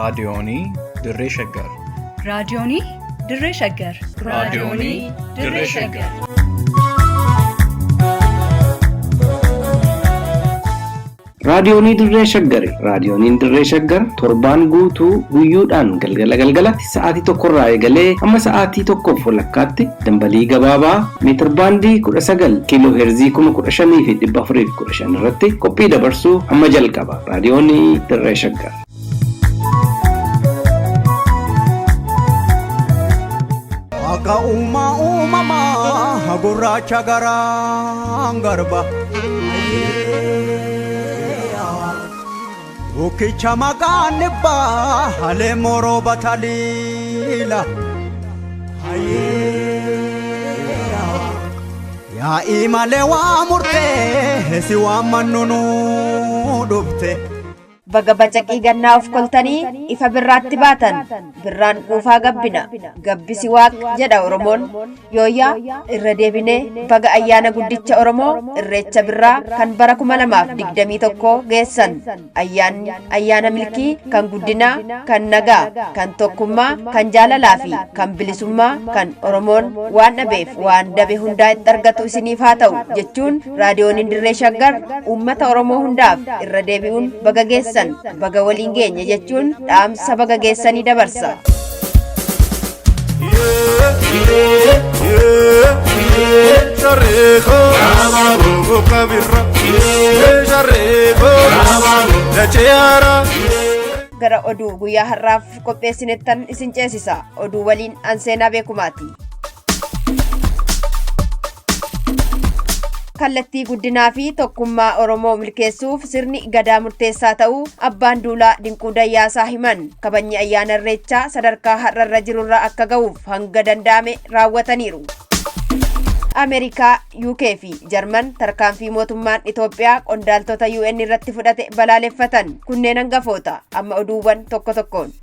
Raadiyoonii Dirree Shaggar. Raadiyoonii Dirree Shaggar. Raadiyoonii Dirree Shaggar. Raadiyoonii Dirree Shaggari. Raadiyooniin Dirree Shaggar torbaan guutuu guyyoodhaan galgala galgalatti sa'aatii tokkorraa eegalee hamma sa'aatii tokkoof walakkaatti dambalii gabaabaa meetirbaandii 19 kiiloo heerzii 15,415 irratti qophii dabarsuu hamma jalqaba. Raadiyoonii Dirree Shaggar. Akka uumaa uumamaa gurraacha garaan garba. Bukkicha maqaan dhibbaa halee morooba taliila. Yaa'ii malee waa murtee si waan mannunuu dhufte. Baga bacaqii gannaa of koltanii ifa birraatti baatan birraan quufaa gabbina gabbisi waaq jedha Oromoon. Yooyyaa irra deebinee baga ayyaana guddicha Oromoo Irreecha Birraa kan bara 2021 geessan. Ayyaanni ayyaana milkii kan guddinaa, kan nagaa, kan tokkummaa, kan jaalalaa fi kan bilisummaa kan Oromoon waan dhabeef waan dabe hundaa itti argatu isiniif haa ta'u jechuun Raadiyooniin Dirree Shaggar uummata Oromoo hundaaf irra deebi'uun baga geessan, baga waliin geenye jechuun dhaamsa baga geessanii dabarsa. Gara oduu guyyaa har'aaf qopheessinettan isin ceesisa. Oduu waliin an Seenaa Beekumaati. Kallattii guddinaa fi tokkummaa Oromoo milkeessuuf sirni Gadaa murteessaa ta'uu Abbaan Duulaa Dinquu Dayyaasaa himan. Kabajni ayyaana Irreechaa sadarkaa har'arra jirurra akka ga'uuf hanga danda'ame raawwataniiru. Ameerikaa, UK fi Jarman tarkaanfii mootummaan Itoophiyaa qondaaltota UN irratti fudhate balaaleffatan. Kunneen hangafoota. Amma oduuwwan tokko tokkoon.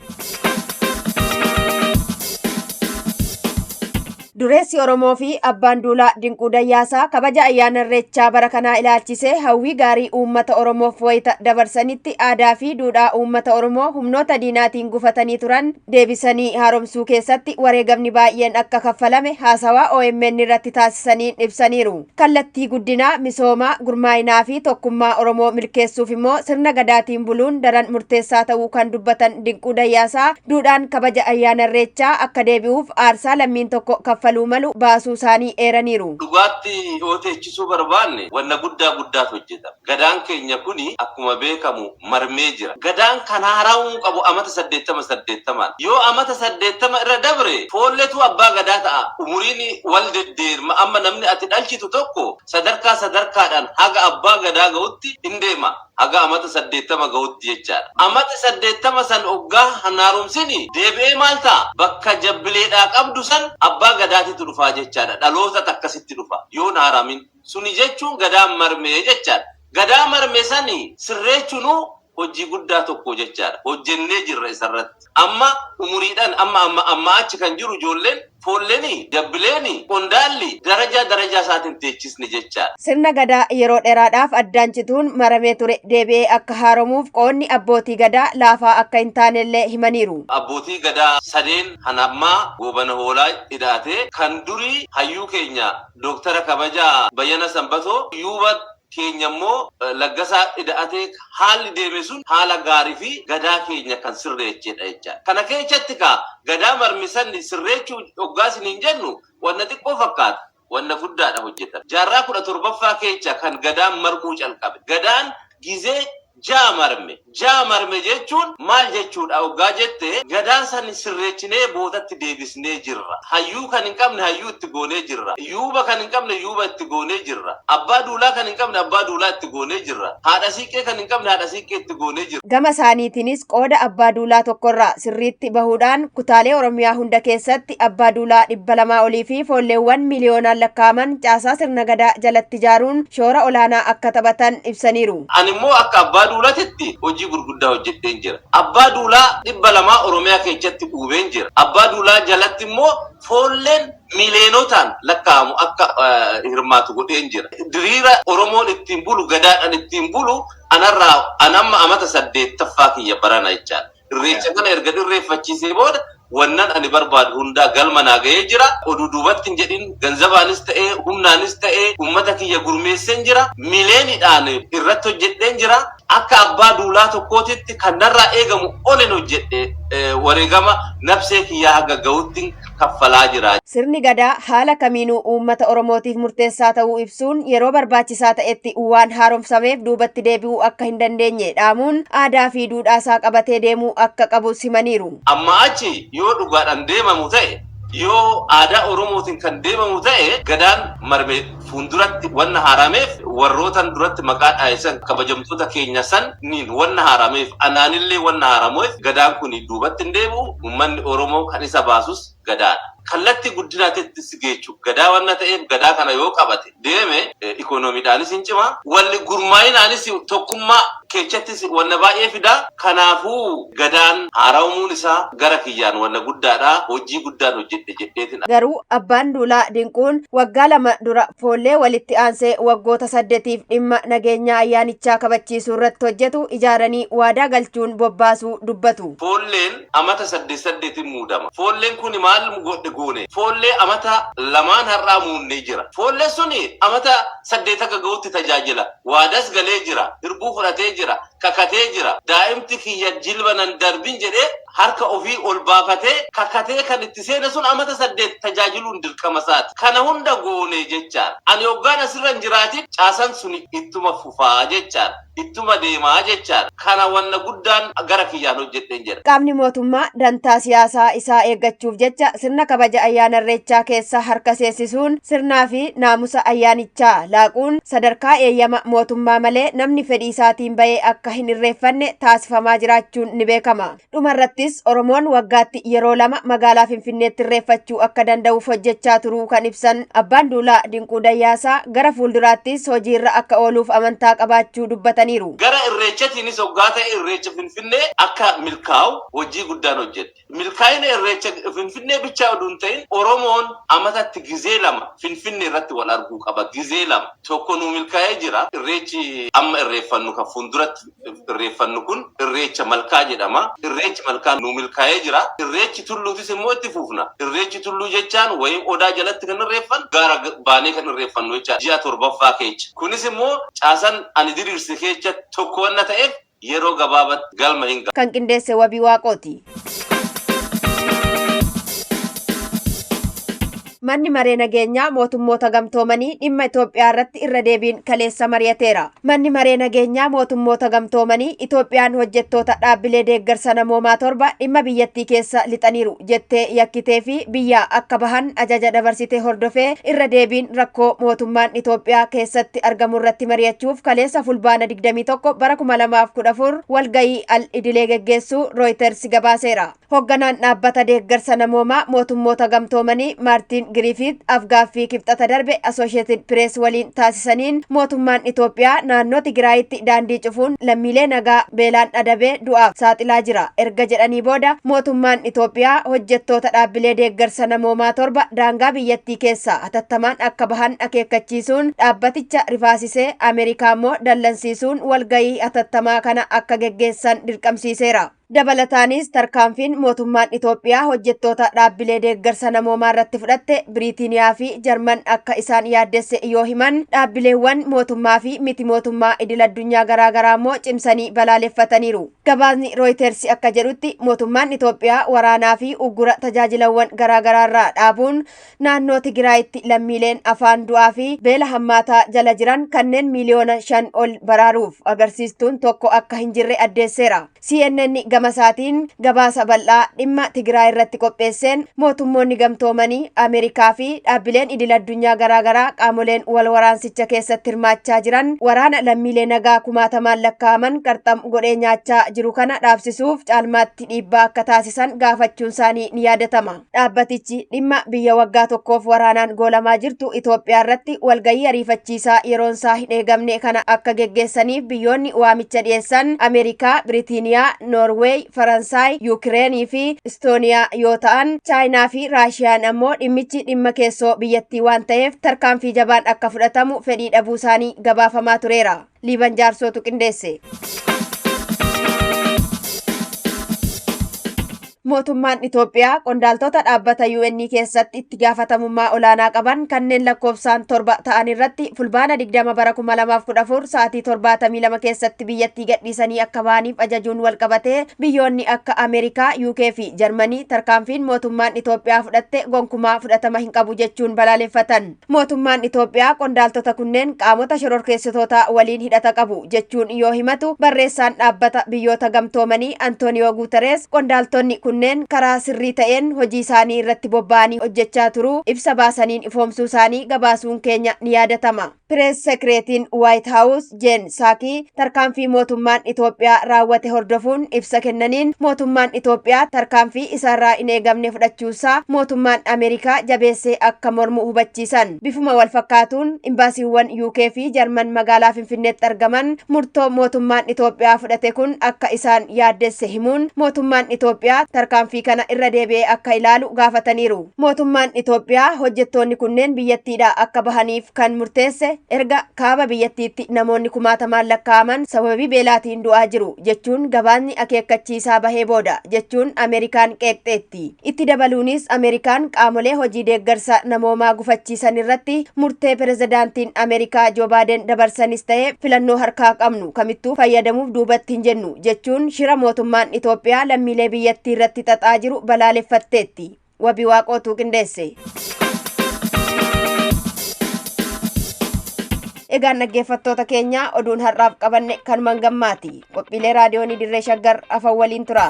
Dureessi Oromoo fi Abbaan Duulaa Dinquu Dayyaasaa kabaja ayyaana Irreechaa bara kanaa ilaalchisee hawwii gaarii uummata Oromoof wayita dabarsanitti aadaa fi duudhaa uummata Oromoo humnoota diinaatiin gufatanii turan deebisanii haaromsuu keessatti wareegamni baay'een akka kaffalame haasawaa OMN irratti taasisaniin ibsaniiru. Kallattii guddinaa, misoomaa, gurmaa'inaa fi tokkummaa Oromoo milkeessuuf immoo sirna Gadaatiin buluun daran murteessaa ta'uu kan dubbatan Dinquu Dayyaasaa, duudhaan kabaja ayyaana Irreechaa akka deebi'uuf aarsaa lammiin tokko kaffaluu malu baasuu isaanii eeraniiru. Dhugaatti yoo teechisuu barbaanne wanna guddaa guddaatu hojjetama. Gadaan keenya kuni akkuma beekamu marmee jira. Gadaan kan haarawuu qabu amata saddeettama saddeettamaan. Yoo amata 80 irra dabre foolletu abbaa gadaa ta'a. Umuriin wal deddeerma. Amma namni ati dhalchitu tokko sadarkaa sadarkaadhaan haga abbaa gadaa ga'utti hin deema. Haga amata 80 ga'utti jechaadha. Amata 80 san oggaa hin haaromsini deebi'ee maal ta'a? Bakka jabbileedhaa qabdu san abbaa gadaatitu dhufaa jechaadha. Dhalootatu akkasitti dhufa yoo hin haaramin. Suni jechuun gadaan marmee jechaadha. Gadaa marme sani sirreechunuu hojii guddaa tokko jechaadha. Hojjennee jirra isarratti. Amma umuriidhan amma amma amma achi kan jiru ijoolleen, foolleni, jabbileeni, qondaalli darajaa darajaa isaatiin teechisne jechaadha. Sirna Gadaa yeroo dheraadhaaf addaan cituun maramee ture deebi'ee akka haaromuuf qoodni abbootii Gadaa laafaa akka hin taanellee himaniiru. Abbootii Gadaa sadeen kan ammaa Goobana Hoolaa ida'atee kan durii hayyuu keenya Dooktara Kabajaa Bayyana Sanbatoo, Yuuba keenya immoo Laggasaa ida'atee haalli deeme sun haala gaarii fi Gadaa keenya kan sirreecheedha jechaadha. Kana keechatti kaa Gadaa marmisanni sirreechuu hoggaa isiniin jennu wanna xiqqoo fakkaata. Wanna guddaadha hojjetame. Jaarraa 17ffaa keecha kan Gadaan marmuu calqabe. Gadaan gizee ja'a marme. Ja'a marme jechuun maal jechuudha hoggaa jette, Gadaan san sirreechinee bootatti deebisnee jirra. Hayyuu kan hin qabne hayyuu itti goonee jirra. Yuuba kan hin qabne yuuba itti goonee jirra. Abbaa duulaa kan hin qabne abbaa duulaa itti goonee jirra. Haadha siiqqee kan hin qabne haadha siiqqee itti goonee jirra. Gama isaaniitiinis qooda Abbaa Duulaa tokkorraa sirriitti bahuudhaan kutaalee Oromiyaa hunda keessatti Abbaa Duulaa 200 olii fi foolleewwan miiliyoonaan lakkaa'aman caasaa sirna Gadaa jalatti ijaaruun shoora olaanaa akka taphatan ibsaniiru. Ani immoo akka Abbaa Duulatitti hojii gurguddaa hojjedheen jira. Abbaa Duulaa 200 Oromiyaa keechatti uumeen jira. Abbaa Duulaa jalatti immoo foolleen miiliyonotaan lakkaa'amu akka hirmaatu godheen jira. Diriira Oromoon ittiin bulu, Gadaadhaan ittiin bulu anarraa an amma amata 8ffaa kiyya barana jechaadha. Irreecha kana erga irreeffachiisee booda wannan ani barbaadu hundaa galma naa ga'ee jira. Oduu duubatti hin jedhin ganzabaanis ta'ee humnaanis ta'ee uummata kiyya gurmeesseen jira. Mileeniidhaan irratti hojjedheen jira. Akka abbaa duulaa tokkootitti kan narraa eegamu olin hojjedhe wareegama nafsee kiyyaa haga ga'utti kaffalaa jira. Sirni Gadaa haala kamiinuu uummata Oromootiif murteessaa ta'uu ibsuun yeroo barbaachisaa ta'etti waan haaromsameef duubatti deebi'uu akka hin dandeenye dhaamuun aadaa fi duudhaasaa qabatee deemuu akka qabu simaniiru. Amma achi yoo dhugaadhaan deemamu ta'e, yoo aadaa Oromootiin kan deemamu ta'e, Gadaan marme fuulduratti wanna haarameef, warrootan duratti maqaa dhaa'isan kabajamtoota keenya san niin wanna haarameef, anaanillee wanna haarameef, Gadaan kun duubatti hin deebi'u. Uummanni Oromoo kan isa baasus Gadaadha. Kallattii guddinaatti si geechu Gadaa wanna ta'eef, Gadaa kana yoo qabate deeme ikoonomiidhaanis hin cima, walli gurmaa'inaanis tokkummaa keechattis wanna baay'ee fida. Kanaafuu Gadaan haara'umuun isaa gara kiyyaan wanna guddaadha, hojii guddaan hojjedhe jedheetin. Garuu Abbaan Duulaa Dinquun waggaa 2 dura foollee walitti aansee waggoota 8f dhimma nageenyaa ayyaanichaa kabachiisuu irratti hojjetu ijaaranii waadaa galchuun bobbaasuu dubbatu. Foolleen amata 8 8n muudama. Foolleen kun maal godhe goone? Foollee amata lamaan har'aa muunnee jira. Foolleen suni amata 8 akka ga'utti tajaajila. Waadas galee jira. Hirbuu fudhatee jira. Kakatee jira. Daa'imti kiyya jilba nan darbin jedhee harka ofii ol baafatee kakatee kan itti seene sun amata 8 tajaajiluun dirqama isaati. Kana hunda goone jechaan. Ani hoggaan asirra hin jiraatin caasan suni ittuma fufaa jechaan. Ittuma deemaa jechaan. Kana wanna guddaan gara kiyyaan hojjedheen jedha. Qaamni mootummaa dantaa siyaasaa isaa eeggachuuf jecha sirna kabaja ayyaana Irreechaa keessa harka seensisuun sirnaa fi naamusa ayyaanichaa laaquun sadarkaa eeyyama mootummaa malee namni fedhii isaatiin bahee akka hin irreeffanne taasifamaa jiraachuun ni beekama. Dhumarrattis Oromoon waggaatti yeroo 2 magaalaa Finfinneetti irreeffachuu akka danda'uuf hojjechaa turuu kan ibsan Abbaan Duulaa Dinquu Dayyaasaa gara fuulduraattis hojiirra akka ooluuf amantaa qabaachuu dubbataniiru. Gara Irreechatiinis hoggaa ta'e, Irreecha Finfinnee akka milkaa'u hojii guddaan hojjette. Milkaa'ina Irreecha Finfinnee bichaa oduu hin ta'in, Oromoon amatatti gizee 2 Finfinnee irratti wal arguu qaba. Gizee 2. Tokko nu milkaa'ee jira. Irreechi amma irreeffannu kan fuulduratti irreeffannu kun Irreecha Malkaa jedhama. Irreechi Malkaa nu milkaa'ee jira. Irreechi Tulluutis immoo itti fufna. Irreechi Tulluu jechaan wayim odaa jalatti kan irreeffannu, gaara baanee kan irreeffannu jecha ji'a torbaffaa keessa. Kunis immoo caasan ani diriirse keessa tokko wanna ta'eef yeroo gabaabatti galma hin gahu. Kan qindeesse Wabii Waaqooti. Manni Maree Nageenyaa Mootummoota Gamtoomanii dhimma Itoophiyaa irratti irra deebiin kaleessa mari'ateera. Manni Maree Nageenyaa Mootummoota Gamtoomanii Itoophiyaan hojjettoota dhaabbilee deeggarsa namoomaa 7 dhimma biyyattii keessa lixaniiru jettee yakkitee fi biyyaa akka bahan ajaja dabarsite hordofee irra deebiin rakkoo mootummaan Itoophiyaa keessatti argamu irratti mari'achuuf kaleessa Fulbaana 21 bara 2014 walgayii al idilee geggeessuu Reuters gabaaseera. Hoogganaan dhaabbata deeggarsa namoomaa mootummoota gamtoomanii Maartiin Giriifit afgaaffii Kibxata darbe Associated Press waliin taasisaniin mootummaan Itoophiyaa naannoo Tigraayitti daandii cufuun lammiilee nagaa beelaan adabee du'aaf saaxilaa jira erga jedhanii booda, mootummaan Itoophiyaa hojjettoota dhaabbilee deeggarsa namoomaa 7 daangaa biyyattii keessaa hatattamaan akka bahan akeekkachiisuun dhaabbaticha rifaasisee Ameerikaa immoo dallansiisuun walgayii hatattamaa kana akka geggeessan dirqamsiiseera. Dabalataanis tarkaanfiin mootummaan Itoophiyaa hojjettoota dhaabbilee deeggarsa namoomaa irratti fudhatte Biriitiniyaa fi Jarman akka isaan yaaddesse yoo himan, dhaabbileewwan mootummaa fi miti mootummaa idil addunyaa garaagaraa immoo cimsanii balaaleffataniiru. Gabaasni Reuters akka jedhutti, mootummaan Itoophiyaa waraanaa fi uggura tajaajilawwan garaagaraa irraa dhaabuun naannoo Tigraayitti lammiileen afaan du'aa fi beela hammaataa jala jiran kanneen miiliyoona 5 ol baraaruuf agarsiistuun tokko akka hin jirre addeesseera. CNN gama isaatiin gabaasa bal'aa dhimma Tigraay irratti qopheesseen mootummoonni gamtoomanii Ameerikaa fi dhaabbileen idil addunyaa garaagaraa qaamoleen wal waraansicha keessatti hirmaachaa jiran waraana lammiilee nagaa kumaatamaan lakkaa'aman qarxam godhee nyaachaa jiru kana dhaabsisuuf caalmaatti dhiibbaa akka taasisan gaafachuun isaanii ni yaadatama. Dhaabbatichi dhimma biyya waggaa tokkoof waraanaan goolamaa jirtu Itoophiyaa irratti walgayii ariifachiisaa yeroon isaa hin eegamne kana akka geggeessaniif biyyoonni waamicha dhiyeessan Ameerikaa, Biriitiiniyaa, Noorweey, Faransaay, Yuukireenii fi Istooniyaa yoo ta'an, Chaayinaa fi Raashiyaan ammoo dhimmichi dhimma keessoo biyyattii waan ta'eef tarkaanfii jabaan akka fudhatamu fedhii dhabuu isaanii gabaafamaa tureera. Liiban Jaarsootu qindeesse. Mootummaan Itoophiyaa qondaaltota dhaabbata UN keessatti itti gaafatamummaa olaanaa qaban kanneen lakkoofsaan 7 ta'an irratti Fulbaana 20 bara 2014 sa'aatii 72 keessatti biyyattii gadhiisanii akka ba'aniif ajajuun walqabatee biyyoonni akka Ameerikaa, UK fi Jarmanii tarkaanfiin mootummaan Itoophiyaa fudhatte gonkumaa fudhatama hin qabu jechuun balaaleffatan. Mootummaan Itoophiyaa qondaaltota kunneen qaamota shororkeessitoota waliin hidhata qabu jechuun yoo himatu, barreessaan dhaabbata biyyoota gamtoomanii Antooniyoo Guuterees qondaaltonni kunneen karaa sirrii ta'een hojii isaanii irratti bobba'anii hojjechaa turuu ibsa baasaniin ifoomsuu isaanii gabaasuun keenya ni yaadatama. Pirees Sekireetiin Waayit Haawus Jeen Saakii tarkaanfii mootummaan Itoophiyaa raawwate hordofuun ibsa kennaniin mootummaan Itoophiyaa tarkaanfii isaarraa hin eegamne fudhachuusaa mootummaan Ameerikaa jabeessee akka mormu hubachiisan. Bifuma wal fakkaatuun imbaasiiwwan UK fi Jarman magaalaa Finfinneetti argaman murtoo mootummaan Itoophiyaa fudhate kun akka isaan yaaddesse himuun mootummaan Itoophiyaa tarkaanfii kana irra deebi'ee akka ilaalu gaafataniiru. Mootummaan Itoophiyaa hojjettoonni kunneen biyyattiidhaa akka bahaniif kan murteesse erga kaaba biyyattiitti namoonni kumaatamaan lakkaa'aman sababii beelaatiin du'aa jiru jechuun gabaasni akeekkachiisaa bahee booda jechuun Ameerikaan qeeqxeetti. Itti dabaluunis Ameerikaan qaamolee hojii deeggarsa namoomaa gufachiisan irratti murtee pirezidaantiin Ameerikaa Joo Baaden dabarsanis ta'e filannoo harkaa qabnu kamittuu fayyadamuuf duubatti hin jennu jechuun shira mootummaan Itoophiyaa lammiilee biyyattii irratti xaxaa jiru balaaleffatteetti. Wabii Waaqootu qindeesse. Egaan dhaggeeffattoota keenya, oduun har'aaf qabanne kanumaan gammaati. Qophiilee raadiyoonii Dirree Shaggar afan waliin tura.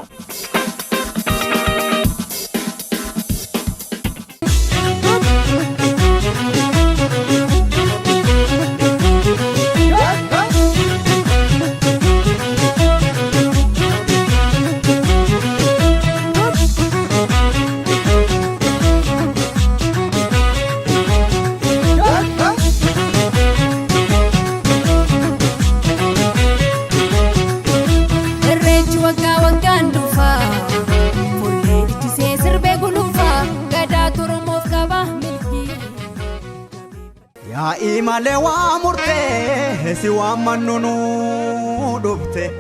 Irreechi waggaa waggaan dhufa. Fuullee dhichisee sirbee gulufa. Gadaa Oromoof qaba milkii. Yaa'ii malee waa murtee si waammannu nu dhufte.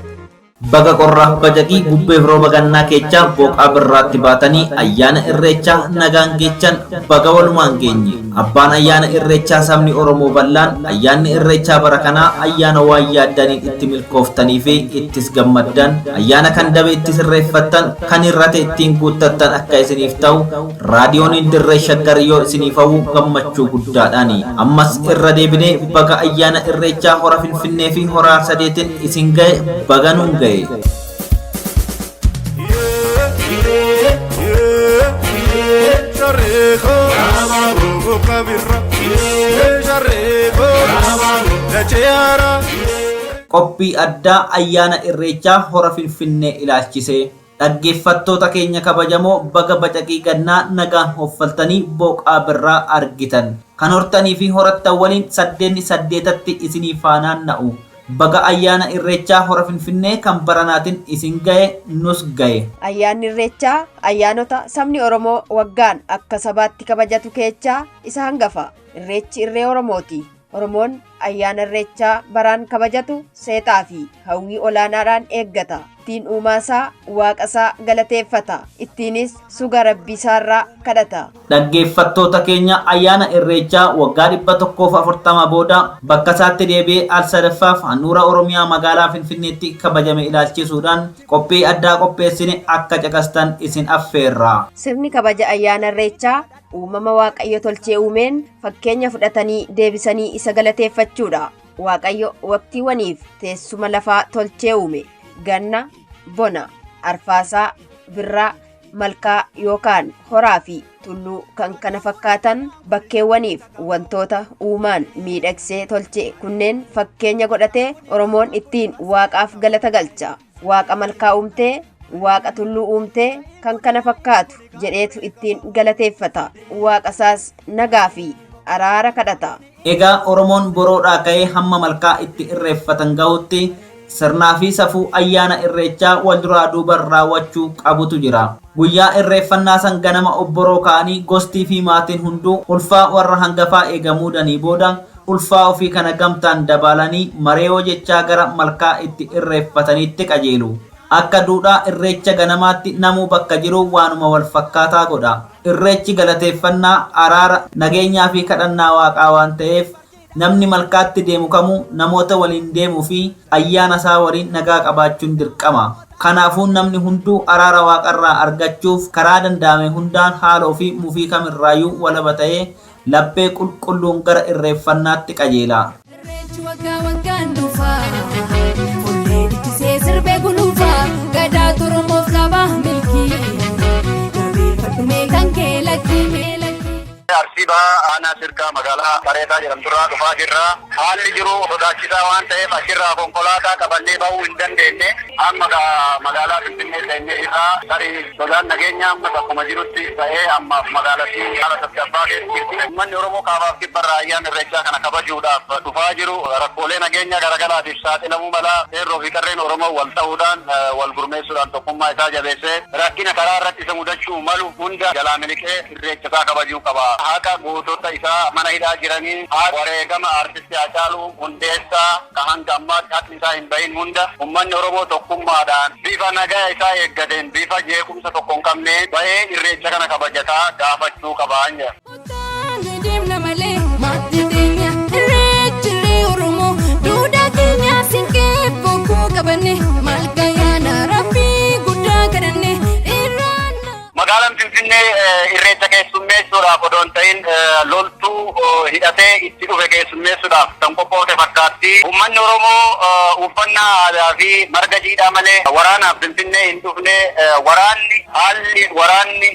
Baga qorraaf bacaqii, bubbeef rooba gannaa keechaa booqaa birraatti baatanii ayyaana Irreechaa nagaan geechan. Baga walumaan geenye. Abbaan ayyaana Irreechaa sabni Oromoo bal'aan, ayyaanni Irreechaa bara kanaa ayyaana waan yaaddaniin itti milkooftanii fi ittis gammaddan, ayyaana kan dabe itti sirreeffattan, kan hirrate ittiin guuttattan akka isiniif ta'u raadiyooniin Dirree Shaggar yoo isiniif hawwu gammachuu guddaadhaani. Ammas irra deebinee baga ayyaana Irreechaa hora Finfinnee fi hora Harsadeetiin isin ga'e, baga nuun ga'e. Qophii addaa ayyaana Irreechaa hora Finfinnee ilaalchisee. Dhaggeeffattoota keenya kabajamoo, baga bacaqii gannaa nagaan hoffaltanii booqaa birraa argitan. Kan hortanii fi horattan waliin saddeenni saddeetatti isinii faanaan na'u. Baga ayyaana Irreechaa hora Finfinnee kan baranaatiin isin ga'e, nus ga'e. Ayyaanni Irreechaa ayyaanota sabni Oromoo waggaan akka sabaatti kabajatu keechaa isa hangafa. Irreechi irree Oromooti. Oromoon ayyaana Irreechaa baraan kabajatu seexaa fi hawwii olaanaadhaan eeggata. Ittiin uumaasaa, waaqasaa galateeffata. Ittiinis suga rabbiisaarraa kadhata. Dhaggeeffattoota keenya, ayyaana Irreechaa waggaa 140 booda bakka isaatti deebi'ee al sadaffaaf handhuura Oromiyaa magaalaa Finfinneetti kabajame ilaalchisuudhaan qophii addaa qopheessine akka caqastan isin affeerra. Sirni kabaja ayyaana Irreechaa uumama Waaqayyo tolchee uumeen fakkeenya fudhatanii deebisanii isa galateeffachuudha. Waaqayyo waqtiiwwaniif teessuma lafaa tolchee uume. Ganna, bona, arfaasaa, birraa, malkaa yookaan horaa fi tulluu kan kana fakkaatan bakkeewwaniif wantoota uumaan miidhagsee tolche kunneen fakkeenya godhatee Oromoon ittiin Waaqaaf galata galcha. Waaqa malkaa uumtee, Waaqa tulluu uumtee kan kana fakkaatu jedheetu ittiin galateeffata. Waaqa isaas nagaa fi araara kadhata. Egaa Oromoon boroodhaa ka'ee hamma malkaa itti irreeffatan gahutti sirnaa fi safuu ayyaana Irreechaa wal duraa duuban raawwachuu qabutu jira. Guyyaa irreeffannaa san ganama obboroo ka'anii gostii fi maatiin hunduu ulfaa warra hangafaa eega muudanii booda, ulfaa ofii kana gamtaan dabaalanii mareewoo jechaa gara malkaa itti irreeffataniitti qajeelu. Akka duudhaa irreecha ganamaatti namuu bakka jiru waanuma wal fakkaataa godha. Irreechi galateeffannaa, araara, nageenyaa fi kadhannaa waaqaa waan ta'eef namni malkaatti deemu kamuu namoota waliin deemuu fi ayyaana isaa waliin nagaa qabaachuun dirqama. Kanaafuu namni hunduu araara waaqarraa argachuuf karaa danda'ame hundaan haaloo fi mufii kamirraayyuu walaba ta'ee laphee qulqulluun gara irreeffannaatti qajeela. Irreechi waggaa waggaan dhufa. Fuullee dhiichisee sirbee gulufa. Gadaa Oromoof qaba milkii. Jabeeffadhu mee kan kee lakkii mee lakkii. Arsii bahaa aanaa sirkaa magaalaa Bareedaa jedhamturraa dhufaa jirra. Haalli jiru sodaachisaa waan ta'eef achirraa konkolaataa qabannee bahuu hin dandeenye. Amma magaalaa Finfinnee seennee irraa tarii sodaan nageenyaa amma bakkuma jirutti ta'ee ammaaf magaalattii haala tasgabbaa keessa jirti. Uummanni Oromoo kaabaaf kibbarraa ayyaana irreechaa kana kabajuudhaaf dhufaa jiru. Rakkoolee nageenyaa garaagaraatiif saaxilamuu mala qeerroo fi qarreen Oromoo wal ta'uudhaan wal gurmeessuudhaan tokkummaa isaa jabeessee rakkina karaa irratti isa mudachuu malu hunda jalaa miliqee irreecha isaa kabajuu qaba. Haqa gootota isaa mana hidhaa jiranii wareegama artisti Haacaaluu Hundeessaa ka hanga ammaatti haqni isaa hin bahin hunda uummanni Oromoo tokkummaadhaan bifa nagaa isaa eeggateen bifa jeequmsa tokko hin qabneen bahee irreecha kana kabajataa gaafachuu qaba. Kottaan deemna malee maatii teenya irreechi illee Oromoo duudhaa keenya siinqee bokkuu qabanne maal gayyaana rabbii guddaa kadhanne irraanna. Magaalaan Finfinnee irreecha keessummeessuudhaaf odoo hin ta'in loltuu hidhatee itti dhufe keessummeessuudhaaf kan qophoofte fakkaatti. Uummanni Oromoo uffannaa aadaa fi marga jiidhaa malee waraanaaf Finfinnee hin dhufne. Waraanni haalli waraanni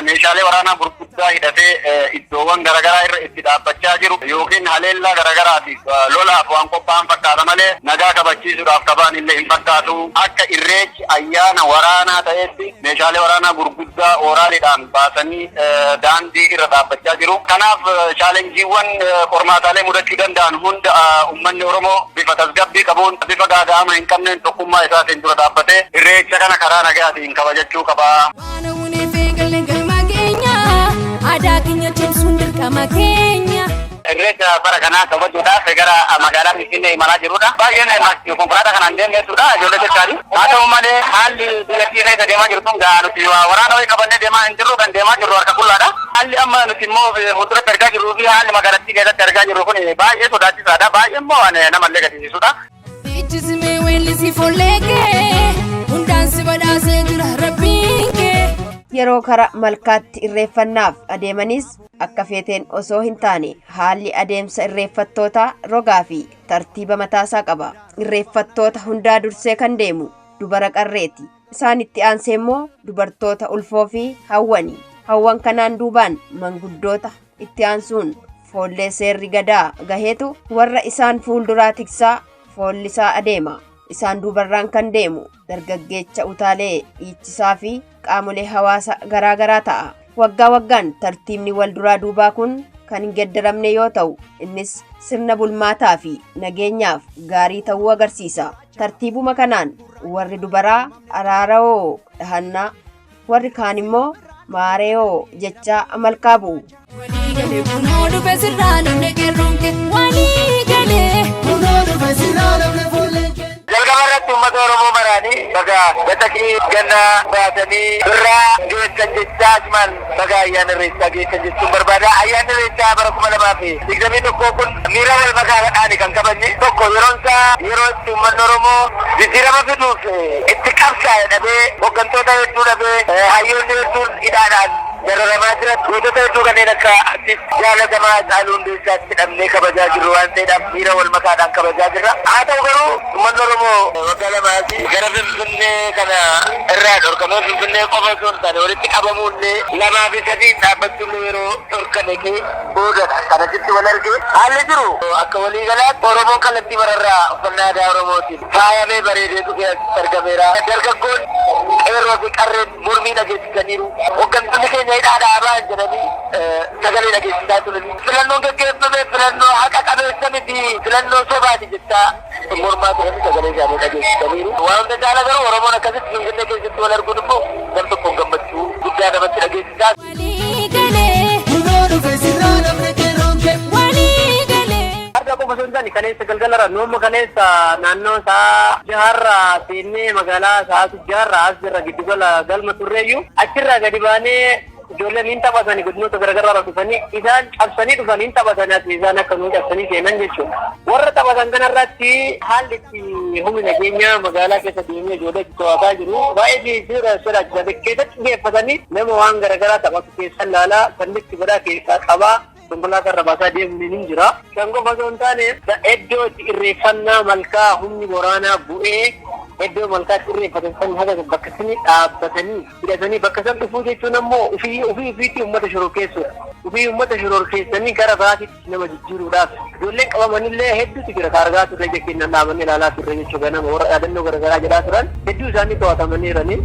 meeshaalee waraanaa gurguddaa hidhatee iddoowwan garaagaraa irra itti dhaabbachaa jiru yookiin haleellaa garaagaraatiif lolaaf waan qophaa'an fakkaata malee nagaa kabachiisuudhaaf kabaan illee hin fakkaatu. Akka irreechi ayyaana waraanaa ta'etti meeshaalee waraanaa gurguddaa ooraaliidhaan baasanii daandii irra dhaabbachaa jiru. Kanaaf chaalenjiiwwan qormaataalee mudachuu danda'an hunda uummanni Oromoo bifa tasgabbii qabuun bifa gaaga'ama hin qabneen tokkummaa isaatiin dura dhaabbatee irreecha kana karaa nagaatiin kabajachuu qaba. Waan hawwinee feegalee galma keenya aadaa keenya cimsuun dirqama keenya. Irreecha bara kanaa kabajuudhaaf gara magaalaa Finfinnee imalaa jirrudha. Baay'een konkolaataa kanaan deemne jechuudha ijoollee jechaadhi. Haa ta'u malee haalli biyyattii keessa deemaa jirtu kun nuti waraana wayii qabannee deemaa hin jirru kan deemaa jirru harka qullaadha. Haalli amma nuti immoo fuulduratti argaa jirruu fi haalli magaalattii keessatti argaa jirru kun baay'ee sodaachisaadha. Baay'ee immoo namallee gaddisiisudha. Dhiichismee weellisii foollee kee hundaan si badhaasee jira rabbiin kee. Yeroo kara malkaatti irreeffannaaf adeemanis akka feeteen osoo hin taane haalli adeemsa irreeffattootaa rogaa fi tartiiba mataasaa qaba. Irreeffattoota hundaa dursee kan deemu dubara qarreeti. Isaan itti aansee immoo dubartoota ulfoo fi hawwani. Hawwan kanaan duubaan manguddoota itti aansuun foollee seerri gadaa gaheetu warra isaan fuulduraa tiksaa foollisaa adeema. Isaan duubarraan kan deemu dargaggeecha utaalee dhiichisaa fi qaamolee hawaasa garaagaraa ta'a. Waggaa waggaan tartiibni wal duraa duubaa kun kan hin geddaramne yoo ta'u, innis sirna bulmaataa fi nageenyaaf gaarii ta'uu agarsiisa. Tartiibuma kanaan warri dubaraa araarawoo dhahannaa, warri kaan immoo maareewoo jechaa malkaa bu'u. Walii galee kunoo dhufe sirraa namni qeerroon kee walii galee kunoo dhufe sirraa namni foolleen kee. Jalqaba irratti uummata Oromoo maraanii baga batakii gannaa baatanii birraa geessan jechaa asumaan baga ayyaana irreechaa geessan jechuun barbaada. Ayyaanni irreechaa bara 2021 kun miira wal makaadhaan kan kabajne tokko yeroon isaa yeroo itti uummanni Oromoo jijjiirama fiduuf itti qabsaa'e dhabee hooggantoota hedduu dhabee hayyoonni hedduun hidhaadhaan dararamaa jiran gootota hedduu kanneen akka artist jaalatamaa Haacaaluu Hundeessaatti dhabnee kabajaa jirru waan ta'eedhaaf miira wal makaadhaan kabajaa jirra. Haa ta'u garuu uummanni Oromoo waggaa lamaati gara Finfinnee kana irraa dhorkamee Finfinnee qofa osoo hin taane walitti qabamuullee lamaa fi sadii dhaabbachuullee yeroo dhorkame kee boodadha. Kanasitti wal arge haalli jiru akka waliigalaatti Oromoon kallattii mararraa uffannaa aadaa Oromootiin faayamee bareedee dhufee asitti argameera. Dargaggoon qeerroo fi qarreen mormii dhageessisaniiru. Hooggantoonni keenya hidhaa dhaabaa jedhanii sagalee dhageessisaa turan. Filannoon gaggeeffame filannoo haqa qabeessa miti filannoo sobaati jechaa mormaa turanii sagalee isaanii dhageessisaniiru. Waan hunda caala garuu Oromoon akkasitti Finfinnee keessatti wal arguun immoo nam tokkoon gammachuu guddaa namatti dhageessisaa. Walii galee kunoo dhufe sirraa namni qeerroon kee walii galee. Harka qofa osoo osoo hin taane kaleessa galgalarra nooma kaleessa naannoo isaa jaharraa seennee magaalaa sa'aatu jaharraa as jirra giddugala galma turreeyyuu achirraa gadi baanee ijoolleen hin taphatani godinoota garaagaraa dhufanii isaan cabsanii dhufanii hin taphatan as isaan akka nuu cabsanii seenan jechuudha. Warra taphatan kanarratti haalli itti humni nageenyaa magaalaa keessa deemee ijoollee itti to'ataa jiru baay'ee sodaachisa. Keessatti xiyyeeffatanii nama waan garaagaraa taphatu keessan laalaa kan itti godhaa keessaa qabaa konkolaataa irra baasaa deemni ni jira. Kan qofa osoo hin taane iddoo itti irreeffannaa malkaa humni waraanaa bu'ee iddoo malkaatti irreeffatan san haga bakka sani dhaabbatanii hidhatanii bakka san dhufuu jechuun ammoo ofii ofii ofiitti uummata shororkeessuudha. Ofii uummata shororkeessanii gara biraatitti nama jijjiiruudhaaf ijoolleen qabamanillee hedduutu jira kaargaa turre jechuun dhaabannee ilaalaa turre jechuudha ganama warra dhaadannoo garaagaraa jedhaa turan hedduu isaanii to'atamaniiranii.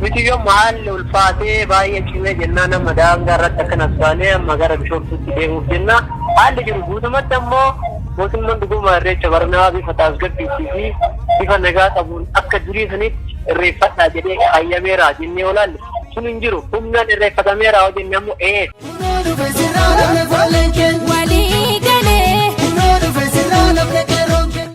Nuti yoo haalli ulfaatee baay'ee cimee jennaan amma daangaa irratti akka nafsaanee amma gara Bishooftuutti deemuuf jenna. Haalli jiru guutumatti ammoo mootummaan dhuguma irreecha barnaa bifa tasgabbiitii fi bifa nagaa qabuun akka durii sanitti irreeffadhaa jedhee hayyameera jennee olaalle sun hin jiru. Humnaan irreeffatameera hoo jenne ammoo ee. Walii galee.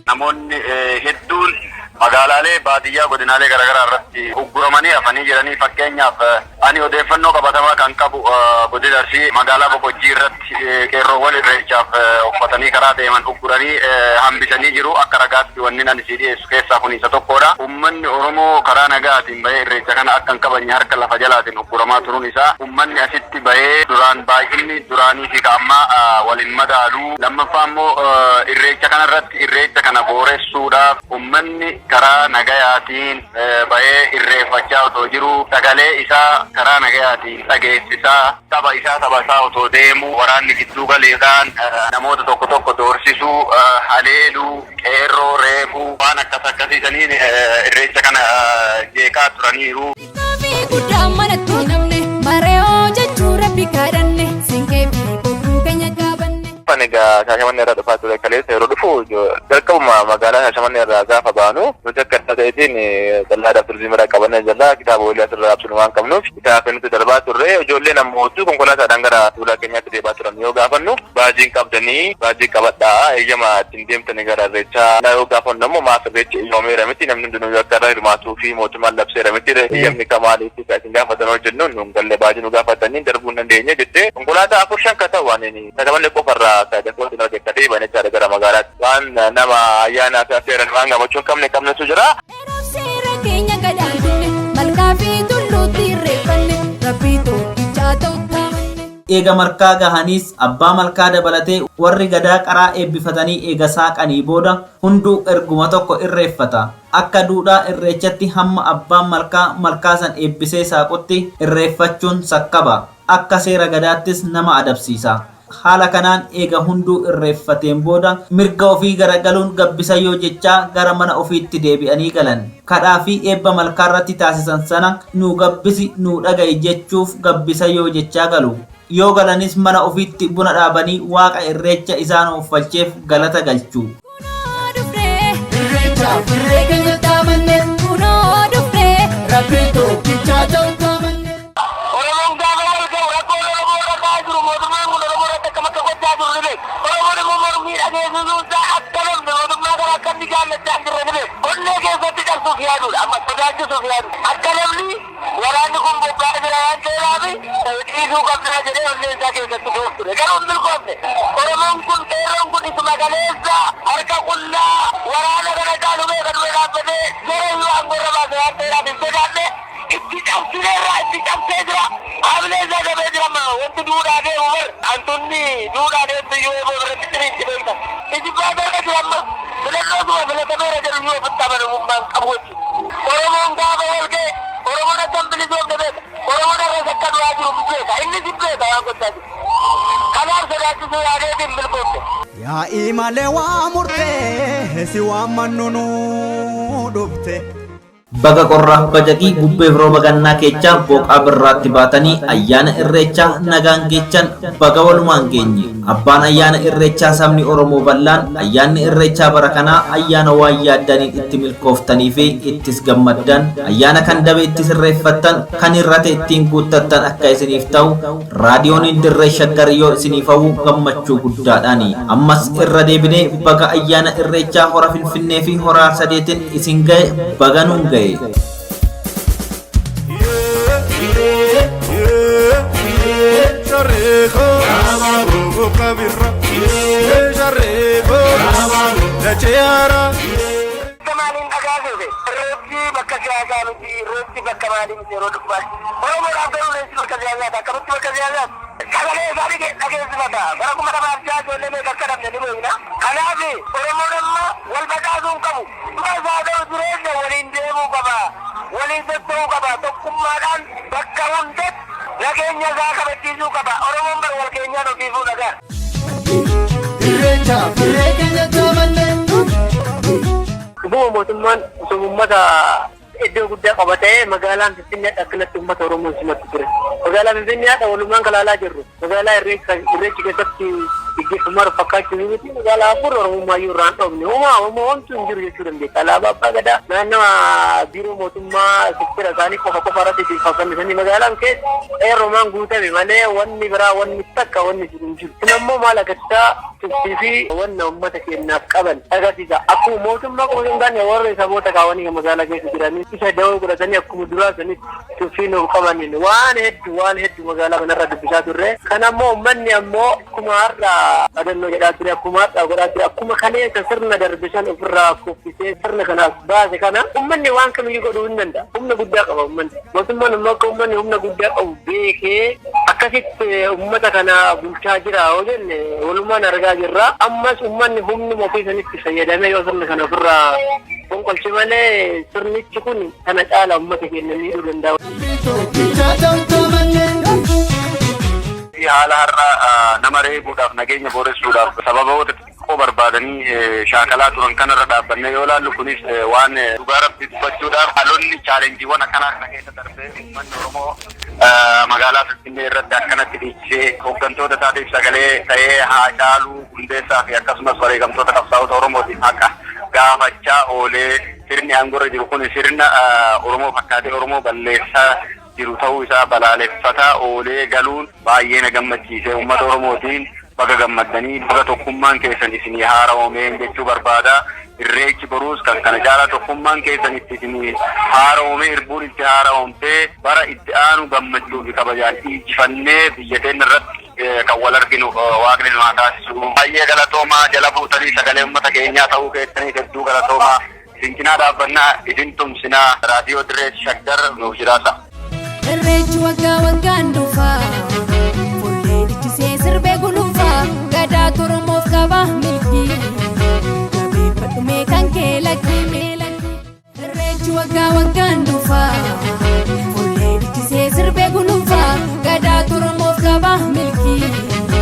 Namoonni hedduun magaalaalee baadiyyaa godinaalee garaagaraa irratti ugguramanii hafanii jiranii. Fakkeenyaaf, ani odeeffannoo qabatamaa kan qabu godina Arsii magaalaa Boqojjii irratti qeerroowwan irreechaaf uffatanii karaa deeman ugguranii hambisanii jiru. Akka ragaatti wanni ani sii dhiyeessu keessaa kun isa tokkodha. Uummanni Oromoo karaa nagaatiin bahee irreecha kana akka hin kabajne harka lafa jalaatiin ugguramaa turuun isaa, uummanni asitti bahee duraan baay'inni duraanii fi ammaa waliin madaalu. Lammaffaa immoo, irreecha kana irratti irreecha kana booressuudhaaf uummanni karaa nagayaatiin bahee irreeffachaa otoo jiru, sagalee isaa karaa nagayaatiin dhageessisaa tapha isaa taphasaa otoo deemu, waraanni gidduu galeedhaan namoota tokko tokko doorsisuu, haleeluu, qeerroo reebuu, waan akkas akkasiisaniin irreecha kana jeeqaa turaniiru. Guddaa manatti namne mareoo jechuu rabbi kadhanne siinqee fi bokkuu keenya qaabanne. Ani egaa Shaashamannee irraa dhufaa ture. Kaleessa yeroo dhufu, jalqabuma magaalaa Shaashamannee irraa gaafa baanu, nuti akka isaa ta'eetiin dallaadhaaf turizimii irraa qabannee jirra. Kitaaba walii asirraa raabsinu waan qabnuuf kitaaba nuti darbaa turre. Ijoolleen ammoo konkolaataadhaan gara tuulaa keenyaatti deemaa turan. Yoo gaafannu, baajiin qabdanii, baajii qabadhaa, eeyyama ittiin deemtanii gara irreechaa yoo gaafannu ammoo, maaf irreechi eeyyamameera miti, namni hundinuu akka irra hirmaatuu fi mootummaan labseera miti, eeyyamni kamaaliif isin gaafatan hojjennu nuun galle, baajii nu gaafatanii darbuu hin dandeenye jettee. Konkolaataa afur shan ka ta'u waan Shaashamannee qofarraa Shaashamannee hojjettatee deeman jechaadha gara magaalaatti. Waan nama ayyaanaa fi affeeran waan gammachuu hin qabne qabnetu jira. Seera keenya gadaan kunne malkaa fi tulluutti irreeffanne rabbii tokkichaa ta'u taamanne. Eega malkaa gahaniis abbaa malkaa dabalatee warri gadaa qaraa eebbifatanii eega saaqanii booda hunduu erguma tokko irreeffata. Akka duudhaa irreechatti hamma abbaan malkaa malkaa san eebbisee saaqutti irreeffachuun sakkaba. Akka seera gadaattis nama adabsiisa. Haala kanaan eega hunduu irreeffateen booda mirga ofii garagaluun gabbisa yoo jechaa gara mana ofiitti deebi'anii galan. Kadhaa fi eebba malkaarratti taasisan sana nuu gabbisi, nuu dhaga'i jechuuf gabbisa yoo jechaa galu. Yoo galanis mana ofiitti buna dhaabanii waaqa irreecha isaan ooffalcheef galata galchu. Irree keenya taamanne kunoo dhufnee rabbii tokkichaa ta'u taamanne. Oromoon gaafa wal ga'u rakkoon Oromoo irra ga'aa jiru, mootummaan kun Oromoo irratti akkam akka gochaa jiru ni beeku. Oromoon immoo mormii dhageessisuun isaa akka namni mootummaa kana akka inni jaallachaa hin jirre ni beeku. Onnee keessatti cabsuuf yaaduudha. Amma sodaachisuuf yaadu. Akka namni waraanni kun bobba'aa jira waan ta'eedhaaf dhiisuu qabnaa jedhee onnee isaa keessatti ture. Garuu hin milkoofne. Oromoon kun, qeerroon kun isuma kaleessa harka qullaa waraana kana caalu beeka dura dhaabbatee jara iyyuu aangoo irra baase waan ta'eedhaaf hin sodaanne. Itti cabsineerra, itti cabsee jira. Haamilee isaa dabee jira. Amma wanti duudhaa deemu bar hantunni duudhaa deemtu iyyuu eeboo biratti ciniinti beekta. Iji baatarra jira. Amma filannoo suma filatameera jedhu iyyuu ofitti amanamummaan qabu jechuudha. Oromoon gaafa wal ga'e Oromoon akka hin bilisoomne beeka. Oromoon har'as akka du'aa jiru beeka. Innis hin beeka waan gochaa jiru. Kanaaf sodaachisuu yaadeetiin hin milkoofne. Yaa'ii malee waa murtee si waammannu nu dhufte. Baga qorraa huka jaqii bubbeef rooba gannaa keechaa booqaa birraatti baatanii ayyaana irreechaa nagaan geechan baga walumaan geenye. Abbaan ayyaana irreechaa sabni Oromoo bal'aan ayyaanni irreechaa bara kanaa ayyaana waan yaaddaniin itti milkooftanii fi ittis gammaddan ayyaana kan dabe itti sirreeffattan kan hir'ate ittiin guuttattan akka isiniif ta'u raadiyooniin dirree shaggar yoo isiniif hawwu gammachuu guddaadhaani. Ammas irra deebinee baga ayyaana irreechaa hora Finfinnee fi hora Harsadeetiin isin ga'e baga nuun ga'e. Maaliin dhagaasuufe irreechi bakka siyaasaa miti irreechi bakka maalii miti yeroo dubbaa Oromoodhaaf garuu irreechi bakka siyaasaati akkamitti bakka siyaasaati sagalee isaa dhageessifata bara 2006 ijoollee meeqa akka dhabne ni beekna kanaaf Oromoon amma wal facaasuu hin qabu dura isaa ta'u jireenya waliin deemuu qaba waliin socho'uu qaba tokkummaadhaan bakka hundatti nageenya isaa kabachiisuu qaba Oromoon bar wal keenyaan ofiifuu dhagaa. Irreecha firree keenya jaamanne. Dhuguma mootummaan osoo uummata iddoo guddaa qabatee magaalaan Finfinnee akkanatti uummata Oromoo simatti ture. Magaalaa Finfinnee walumaan kalaalaa jirru. Magaalaa irreechi keessatti gaggeeffamaa fakkaachuu miti. Magaalaa afur Oromummaa iyyuu irraa hin dhoofne. Uumaa Oromoo homtuu hin jiru jechuu dandeessa. Alaabaa Abbaa Gadaa naannawa biiroo mootummaa sektera isaanii qofa qofa irratti fannisanii magaalaan keessa qeerromaan guutame malee wanni biraa wanni takka wanni jiru hin jiru. Kun ammoo maal agarsiisaa tuffii fi wanna uummata keenyaaf qaban agarsiisa. Akkuma mootummaa qofa hin taane warri saboota kaawwanii kan magaalaa keessa jiranii isa dawoo godhatanii akkuma duraa sanitti tuffii nuuf qabaniin waan hedduu waan hedduu magaalaa kanarra dubbisaa turre. Kan ammoo uummanni ammoo akkuma har'a adannoo jedhaa ture akkuma har'a godhaa ture akkuma kaleessa sirna darbe san ofirraa kuffisee sirna kanaas baase kana uummanni waan kamiyyuu godhuu hin danda'a. Humna guddaa qaba uummanni. Mootummaan immoo akka uummanni humna guddaa qabu beekee akkasitti uummata kana bulchaa jira yoo jenne walumaan argaa jirra. Ammas uummanni humnuma ofii sanitti fayyadamee yoo sirna kana ofirraa fonqolche malee sirnichi kun kana caala uummata keenya miidhuu danda'a. Haala har'a nama reebuudhaaf nageenya booressuudhaaf sababoota xixiqqoo barbaadanii shaakalaa turan kanarra dhaabbannee yoo ilaallu kunis waan dhugaa rabbi dubbachuudhaaf haalonni chaalenjiiwwan akkanaa kana keessa darbee uummanni Oromoo magaalaa Finfinnee irratti akkanatti dhiichisee hooggantoota isaatiif sagalee ta'ee Haacaaluu Hundeessaa fi akkasumas wareegamtoota qabsaa'ota Oromootiif haqa gaafachaa oolee sirni aangorra jiru kun sirna Oromoo fakkaatee Oromoo balleessaa jiru ta'uu isaa balaaleffataa oolee galuun baay'ee na gammachiise uummata Oromootiin baga gammaddanii baga tokkummaan keessan isinii haara'oomeen jechuu barbaada. Irreechi boruus kan kana caalaa tokkummaan keessan itti isinii haara'oomee irbuun itti haara'oomtee bara itti aanu gammachuu fi kabajaan injifannee biyya teenya irratti kan wal arginu waaqni nu haa taasisu. Baay'ee galatoomaa jala buutanii sagalee uummata keenyaa ta'uu keessanii hedduu galatoomaa. Isin cinaa dhaabbannaa isin tumsinaa raadiyoo dirree shaggar nuuf jiraata. Irreechi waggaa waggaan dhufa Fuullee dhichisee sirbee gulufa Gadaa Oromoof qaba milkii Jabeeffadhu mee kan kee lakkii mee lakkii Irreechi waggaa waggaan dhufa Fuullee dhichisee sirbee gulufa Gadaa Oromoof qaba milkii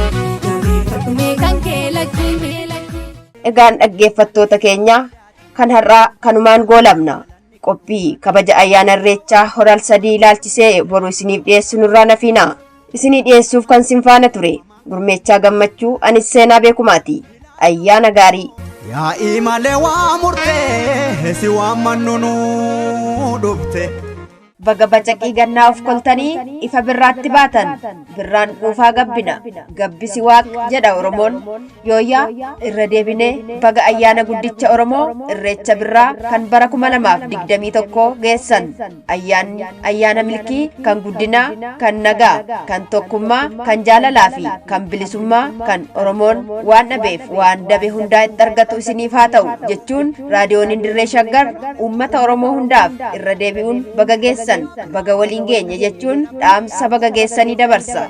Jabeeffadhu mee kan kee lakkii mee lakkii. Egaan dhaggeeffattoota keenya kan har'aa kanumaan goolabna. Qophii kabaja ayyaana irreechaa hora sadii ilaalchisee boru isiniif dhiyeessu nurraa nafiina. Isinii dhiyeessuuf kan sin faana ture Gurmeechaa Gammachuu anis Seenaa Beekumaati. Ayyaana gaarii. Yaa'ii malee waa murtee si waammannu nu dhufte. Baga bacaqii gannaa of koltanii ifa birraatti baatan birraan quufaa gabbina gabbisi waaq jedha Oromoon yooyyaa irra deebinee baga ayyaana guddicha Oromoo irreecha birraa kan bara 2021 geessan ayyaanni ayyaana milkii kan guddinaa kan nagaa kan tokkummaa kan jaalalaa fi kan bilisummaa kan Oromoon waan dhabeef waan dabe hundaa itti argatu isiniif haa ta'u jechuun raadiyoon Dirree Shaggar uummata Oromoo hundaaf irra deebi'uun baga geessan baga waliin geenye jechuun dhaamsa baga geessanii dabarsa.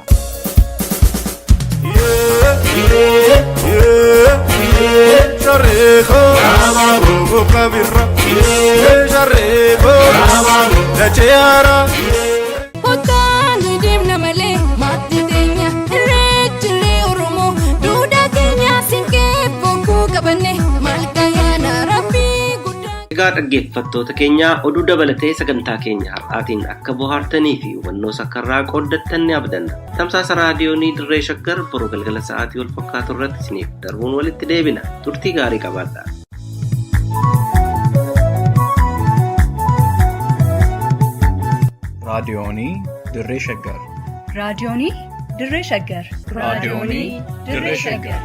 Kottaa nu deemna malee maatii teenya irreechi illee Oromoo duudhaa keenya siinqee bokkuu qabanne malka yaana rabbii guddaa. Egaa dhaggeeffattoota keenya, oduu dabalatee sagantaa keenya har'aatiin akka bohaartanii fi hubannoo sakkarraa qooddattan ni abdanna. Tamsaasa raadiyoonii Dirree Shaggar boruu galgala sa'aatii wal fakkaatu irratti isiniif darbuun walitti deebina. Turtii gaarii qabaadha. Raadiyoonii Dirree Shaggar. Raadiyoonii Dirree Shaggar. Raadiyoonii Dirree Shaggar.